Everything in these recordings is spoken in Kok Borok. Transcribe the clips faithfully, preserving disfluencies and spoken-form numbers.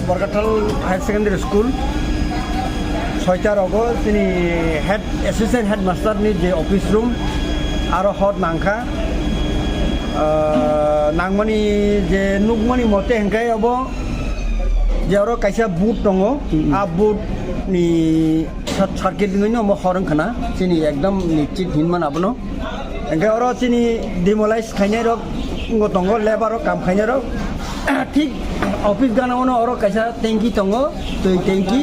Borkathal Higher Secondary School, soita rogo chini head, assistant headmaster ni je office room, aro hor nangkha, ah, nangmani je nukmani mote hwnkhe obo je oro kaisa board tongo, Hmm. a board ni short circuit wngwi no omo hor wngkha na, chini ekdom nischit hinmano abono. Hwnkhe oro chini demolish khainai rok wngwi tongo, labour rok kam khainai rok. Thik office gana ono oro kaisa tanki tongo, twi tanki.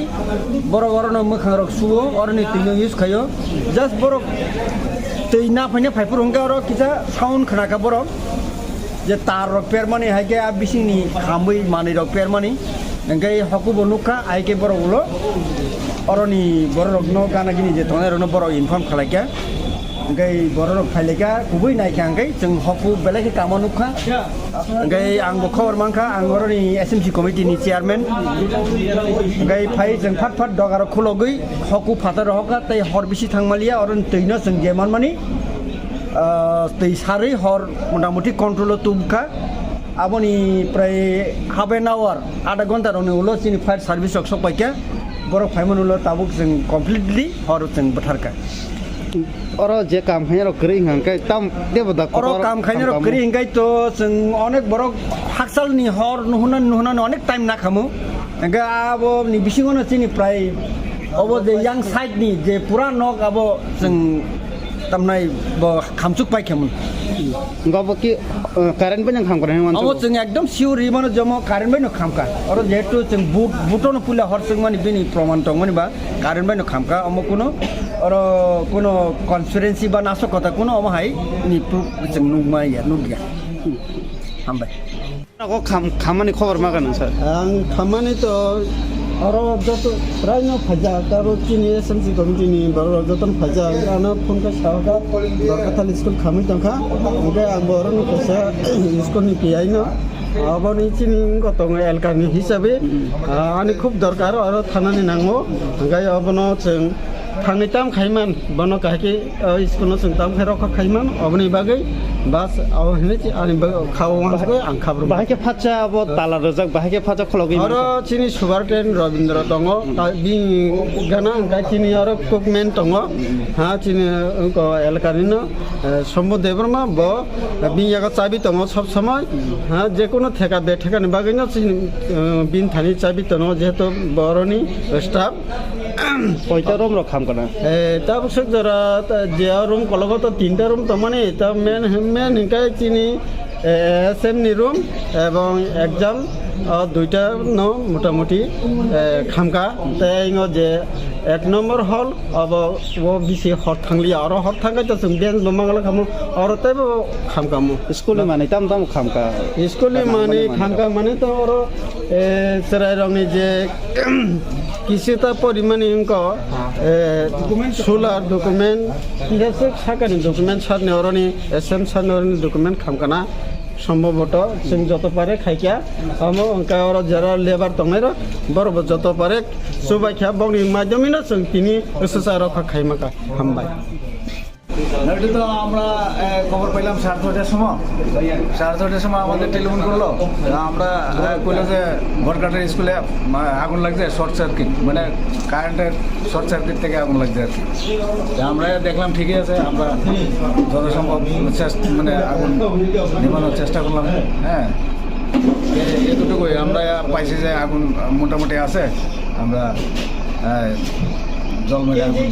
Borok orono mwkhang rok suo, oroni twi no use khaio. Just borok twi na phaina phaiphuru hwnkhe oro kisa sound khnakha borok. Je tar rok permani hai khe a bisingni khamwi manwi rok permani. Hwnkhe hokubo nukha, hai khe borok ulo oroni borok rokno gana gini je tongnai rokno borok inform khlaikha. Hwnkhe borok rok phailaikha, kubui naikha hwnkhe chwng hoku belai khe kamo nukha. Hwnkhe ang bo khobor mankha, ang oroni S M C committee ni chairman. Hwnkhe phai chwng phat phat doga rok khulogwi hoku phatar rohokha tei hor bisi thangmaliya, oroni twi no chwng je manmani, ah, twi sarwi hor motamuti control o tubukha. Aboni prai half an hour, adha ghonta rokni ulo chini fire service rok sok paikha. Borok phaimani ulo tabuk chwng completely hor chwng bwtharkha. Oro je kam khainai rok kwrwi hwnkha khe tam tebo da oro kotor kam khainai rok kwrwi hwnkhe to chwng onek borok hakchal ni hor nuhuna nuhuna onek time nakhamu. Hwnkhe abo ni bisingo no chini prai obo je yang side ni je pura nok abo chwng tamnai bo khamchuk paikhamu. Hwnkhe obo ki, uh, current bai nang khamkha hinwi Omo wansukgo? Chwng ekdom sure rimano jomo current bai no khamkha. Oro jehetu chwng but, butono puila hor chwngmani bini proman tongmani ba current bai no khamkha. Omo kuno oro kuno conspiracy ba nasok kota kuno omo hai ni proof chwng nukmaya, nukya. Hambai. Nogo kham-, khammani khobor ma gana, sir? Ang khammani to oro joto praino phaijak, aro chini S M C committee ni borok jotono phaijak, ano phone khe sahokha, Borkathal school khamwi tongkha, hwnkhe ang bo orono kaisa school ni P I no, aboni chini wngkha tongo elkani hisabe, ah, ani khub dorkar oro thanani nango, hwnkhe obono chwng thangwi tam khaiman, bono kahai khe, o, school no chwng tam khai rokha khaiman, oboni bagwi bas, o, hinwi chi-, ani bagwi kha o wansugwi ang khabru. Bahai khe phatsa abo tala rwjak, bahai khe phatsa khologwi Oro mankha. Chini superintendent Robindra tongo, ta-, bini gana hwnkha chini oro cookman tongo, ha, chini, uh, ko elakani no, eh, Sombhu Debbarma bo, eh, bini yago chabi tongo sob somoi, ha, jekunu theka be theka ni bagwi no chini, uh, bini thani chabi tongo, jehetu boroni staff. Koita room rok kham kana? Eh, tabuk suk jora, ta, je room kologo to tinta room tongmani, ta main, main hingkai chini, eh, S M ni room ebong exam, o duita no motamuti, eh, khamka. Tei ingo je ek number hall, obo, o bisi hor thangliya, oro hor thangkai to chwng bench bo mangala khamu, oro teibo khamkamu. School ni manwi tamo tamo khamka? School ni manwi khamka mane to oro, eh, chwrai rokni je kisita porimani wngkha, eh, sular document, kisa swk sakani document, sarni oroni, S M sarni oroni document khamkana, sombhoboto, chwng joto pare khaikya, omo wngkha oro jara labour tongnairok, borokbo joto pare chubaikha, bokni maidamino chwng tini swcharo kha khaimakha. Hambai. না, এটা তো আমরা, এ, খবর পাইলাম সাড়ে ছয়টার সময়। সাড়ে ছয়টার সময় আমাদের টেলিফোন করলো। আমরা, এ, কইলো যে ভটঘাটের স্কুলে, মা-, আগুন লাগছে, শর্ট সার্কিট, মানে কারেন্টের শর্ট সার্কিট থেকে আগুন লাগছে আর কি। তা আমরা দেখলাম ঠিকই আছে, আমরা যথাসম্ভব চেষ্টা, মানে আগুন নেভানোর চেষ্টা করলাম। হ্যাঁ, এ-, এতটুকুই। আমরা পাইছি যে আগুন মোটামুটি আছে, আমরা, এ, জল মেরে আগুন